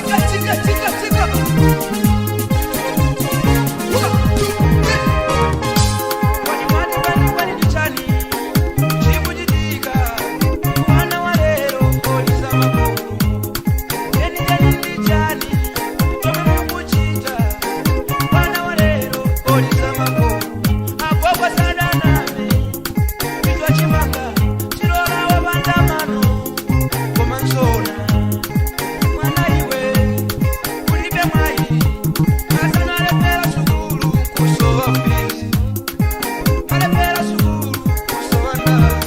Chika, chika, chika, chika. 1, 2, 3. Kwani mwani, kwani, kwani ni chani? Chikuchitika. Mwana wa lero, polisa makulu. Eni jani ni chani? Chomwe mukuchita. Mwana wa lero, polisa makulu. Agogo sadaname. Kichwa chimanga, chilola wabandamano. Koma nsona. Mwana iwe, ulibe mwayi. Kasanalepera sukulu, kusowa fees. Alepera sukulu, kusowa ndalama.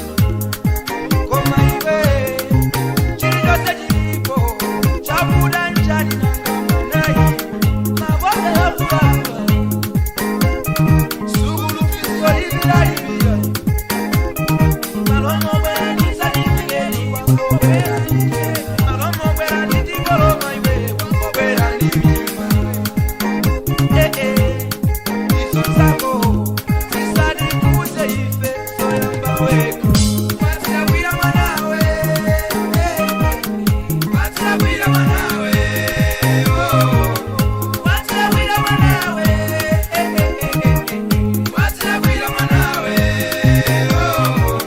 Koma iwe, chilichonse chilipo, chabuda nchani nanga mwanayi. Mabwana akubaba, sukulu fees yolipiralipira. Malomo bwera ndisatifikeji, wangobwera nditeka. Malomo bwera nditikoloma iwe, wangobwera ndimima. Eh, eh. Izo zako zisadikuze ife soyamba weko. Watirabwira mwanawe, watirabwira mwanawe, oh. Watirabwira mwanawe, watirabwira mwanawe, oh.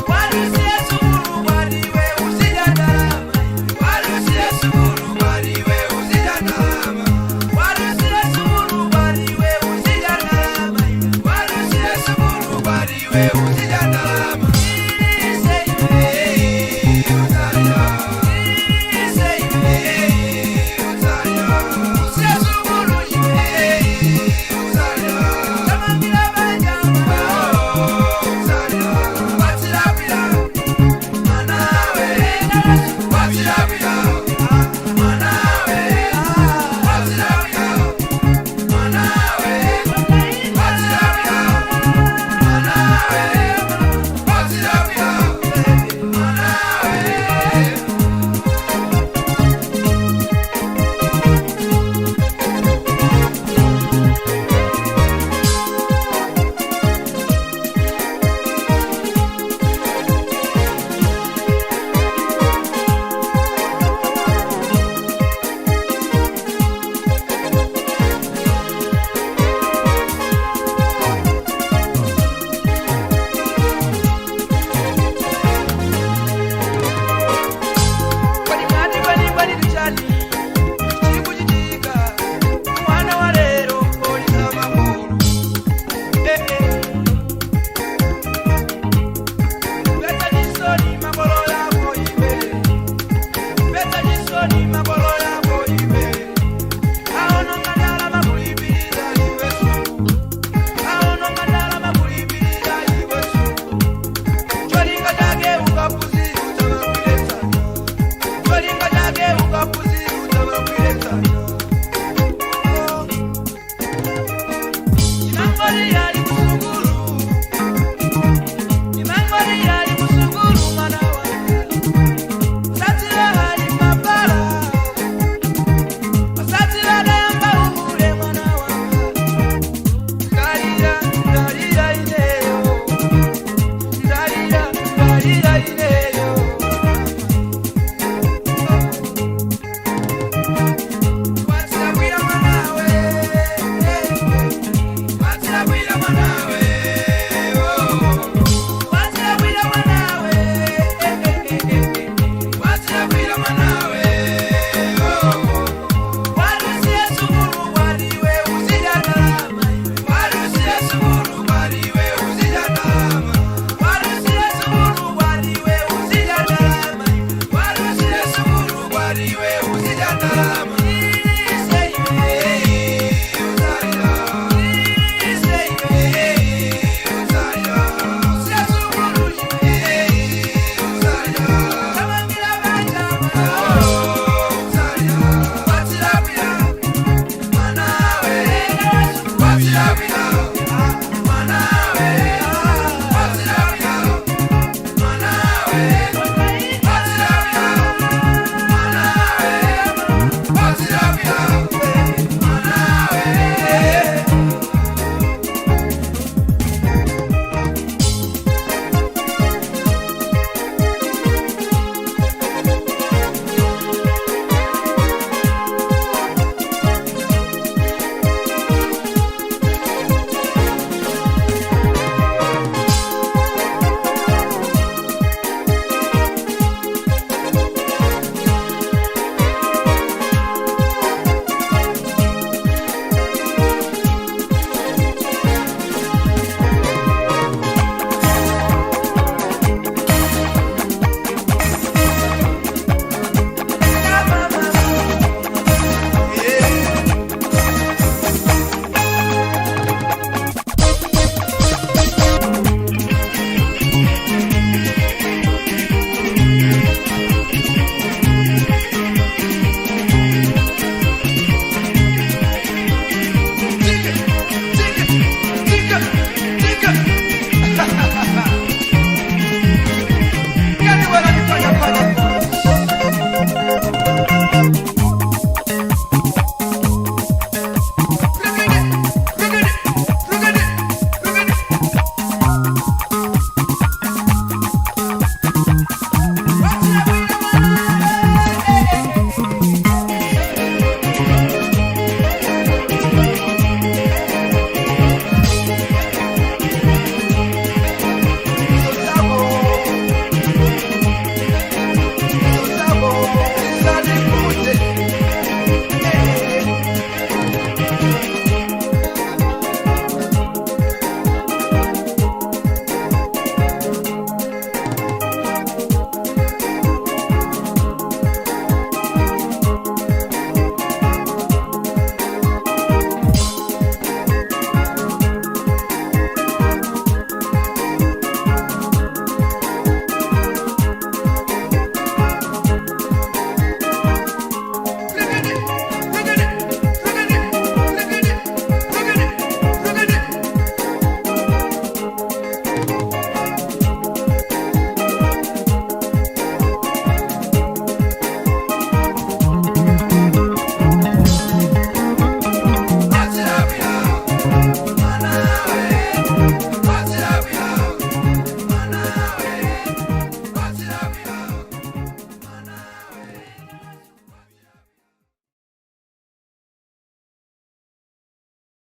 Walusiye sukulu waliwe uzija ndalama. Walusiye sukulu waliwe uzija ndalama. Walusiye sukulu waliwe uzija ndalama. Walusiye sukulu waliwe uzija ndalama. Ise iwe, uzalya. Ise iwe, uzalya. Usiye sukulu iwe, uzalya. Tamangira bajamba, uzalya. Watirabwira mwanawe, watirabwira mwanawe, watirabwira mwanawe, watirabwira mwanawe, watirabwira mwanawe. Kwani mwati kwani kwani ndichani chikuchitika mwana wa lero polisa makulu. Eh, eh. Pesa chisoni makolo yako iwe. Pesa chisoni makolo yako iwe. Aono ngandalama kulipiriza iwe su. Aono ngandalama kulipiriza iwe su. Cholinga chake ukapuzi utabakwilesana. Cholinga chake ukapuzi utabakwilesana. Imangoli yali kusukulu. Imangoli yali kusukulu mwana wange. Satira hali mabala. Satira dayamba uhule mwana wange. Ndalira, ndalira ineyo. Ndalira, ndalira ineyo. Watirabwira mwanawe, watirabwira mwanawe, oh. Watirabwira mwanawe, watirabwira mwanawe, oh. Walusiye sukulu waliwe uzija ndalama. Walusiye sukulu waliwe uzija ndalama. Walusiye sukulu waliwe uzija ndalama. Walusiye sukulu waliwe uzija ndalama.